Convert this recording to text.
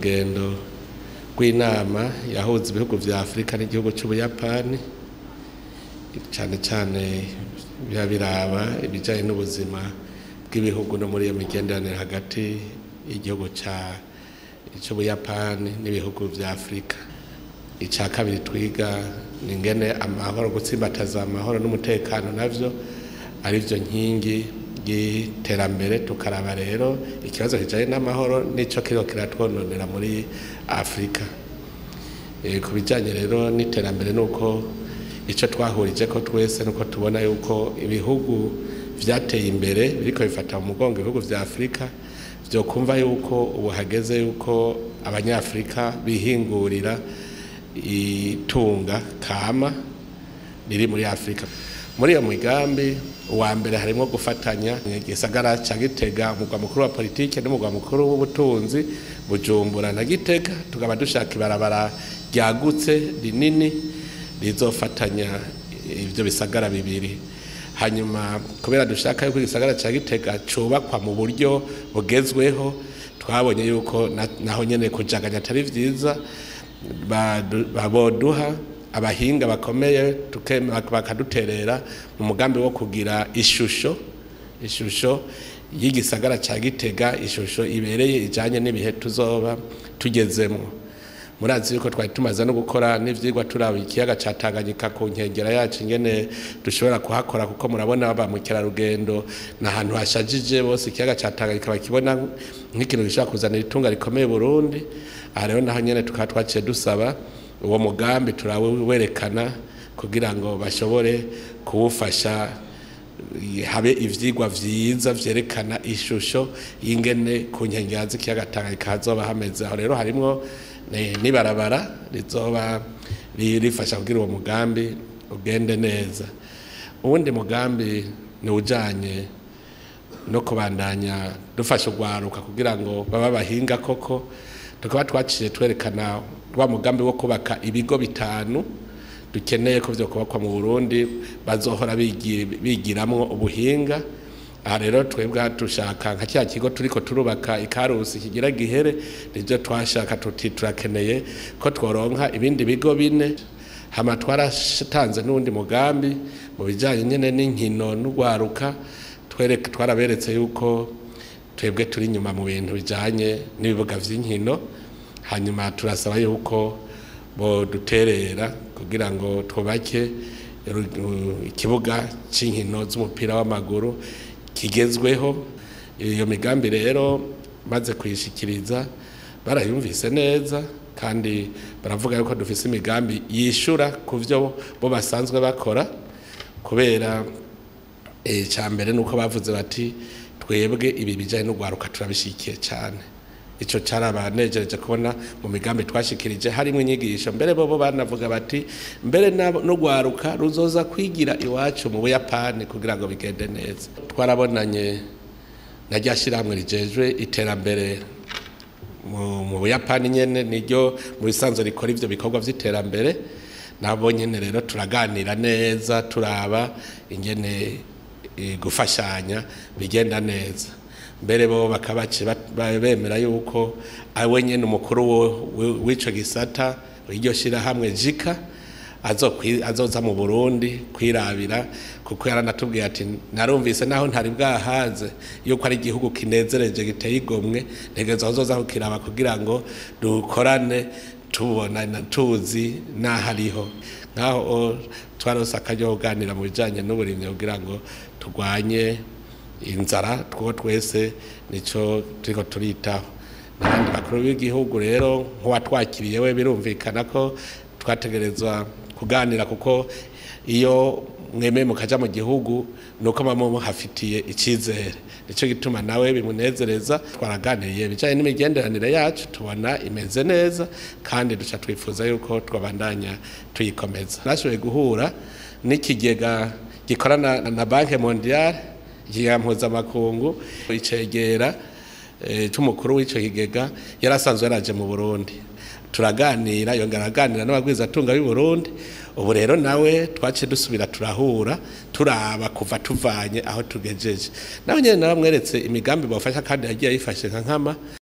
Rugendo rw'inama yahuza ibihugu vya Afrika n'igihugu c'Ubuyapani, cane cane biba biraba ibijanye n'ubuzima bw'ibihugu no muri iyo migenderanire hagati y'igihugu c'Ubuyapani n'ibihugu vya Afrika. Ica kabiri twiga ni ingene amahoro, gutsimbataza amahoro n'umutekano navyo arivyo nkingi y'iterambere. Tukaraba rero ikibazo kijanye n'amahoro nico kiriko kiratwononera muri Afrika. Ku bijanye rero n'iterambere, nuko ico twahurije ko twese nuko tubona yuko ibihugu vyateye imbere biriko bifata mu mugongo ibihugu vya Afrika, vyokumva yuko ubu hageze yuko abanyafrika bihingurira itunga kama riri muri Afrika. Muri iyo migambi, uwa mbere harimo gufatanya igisagara ca Gitega, umugwa mukuru wa politike, n'umugwa mukuru w'ubutunzi Bujumbura na Gitega. Tukaba dushaka ibarabara ryagutse rinini rizofatanya ivyo bisagara bibiri. Hanyuma kubera dushaka yuko igisagara ca Gitega cubakwa mu buryo bugezweho, twabonye yuko naho nyene kujaganya atari vyiza, baboduha abahinga bakomeye bakaduterera mu mugambi wo kugira ishusho y'igisagara ca Gitega, ishusho ibereye ijanye n'ibihe tuzoba tugezemwo. Murazi yuko twari tumaze no gukora n'ivyigwa turaba ikiyaga ca Tanganyika ku nkengera yacu, ingene dushobora kuhakora, kuko murabona ba mukerarugendo ni ahantu hashajije bose. Ikiyaga ca Tanganyika bakibona nk'ikintu gishobora kuzanira itunga rikomeye Burundi. Aha rero naho nyene tukaba twaciye dusaba uwo mugambi, turawerekana kugira ngo bashobore kuwufasha, habe ivyigwa vyiza vyerekana ishusho y'ingene ku nkengera z'ikiyaga Tanganyika hazoba hameze. Aho rero harimwo n'ibarabara rizoba rifasha kugira uwo mugambi ugende neza. Uwundi mugambi ni ujanye no kubandanya dufasha urwaruka kugira ngo babe abahinga koko. Tukaba twaciye twerekana wa mugambi wo kubaka ibigo 5 dukeneye ko vyo kubakwa mu Burundi bazohora bigiramwo ubuhinga. Aha rero twebwe dushaka nka cya kigo turiko turubaka ikarusi kigira gihere, nivyo twashaka, tuti turakeneye ko tworonka ibindi bigo 4. Hama twaratanze n'uwundi mugambi mu bijanye nyene n'inkino n'urwaruka. Twaraberetse yuko twebwe turi inyuma mu bintu bijanye n'ibibuga vy'inkino, hanyuma turasaba yuko bo duterera kugira ngo twubake ikibuga c'inkino z'umupira w'amaguru kigezweho. Iyo migambi rero maze kuyishikiriza barayumvise neza, kandi baravuga yuko dufise imigambi yishura ku vyo bo basanzwe bakora. Kubera icya mbere nuko bavuze bati twebwe ibi bijanye n'urwaruka turabishikiye cyane. Ico carabanejereje kubona mu migambi twashikirije harimo inyigisho. Mbere bobo banavuga bati mbere n'urwaruka ruzoza kwigira iwacu mu Buyapani kugira ngo bigende neza. Twarabonanye na rya shirahamwe rijejwe iterambere mu Buyapani nyene, niryo mu bisanzwe rikora ivyo bikorwa vy'iterambere. Nabo nyene rero turaganira neza, turaba ingene gufashanya bigenda neza. Mbere bo bakabace bemera yuko awe nyene umukuru w'ico gisata iryo shirahamwe JICA azoza mu Burundi kwirabira, kuko yaranatubwiye ati narumvise naho ntari bwahaze yuko ari igihugu kinezereje giteye igomwe, ntegerezwa azoza kukiraba kugira ngo dukorane tubona tuzi n'ahariho. Nkaho twarose akaryo kuganira mu bijanye n'uburimyi kugira ngo turwanye inzara, two twese nico turiko turitaho. N'abandi bakuru b'igihugu rero nk'uwatwakiriye we birumvikana ko twategerezwa kuganira, kuko iyo mwemeye mukaja mu gihugu nuko muba muhafitiye icizere, nico gituma nawe bimunezereza. Twaraganiriye ibijanye n'imigenderanire yacu, tubona imeze neza, kandi duca twifuza yuko twabandanya tuyikomeza. Nashoboye guhura n'ikigega gikorana na Banque Mondiale, ikigega mpuzamakungu, icegera c'umukuru w'ico kigega yarasanzwe yaraje mu Burundi, turaganira, yongera araganira n'abagwizatunga b'i Burundi. Ubu rero nawe twaciye dusubira turahura, turaba kuva tuvanye aho tugejeje. Nawe nyene naramweretse imigambi bafasha, kandi yagiye ayifashe nka nkama.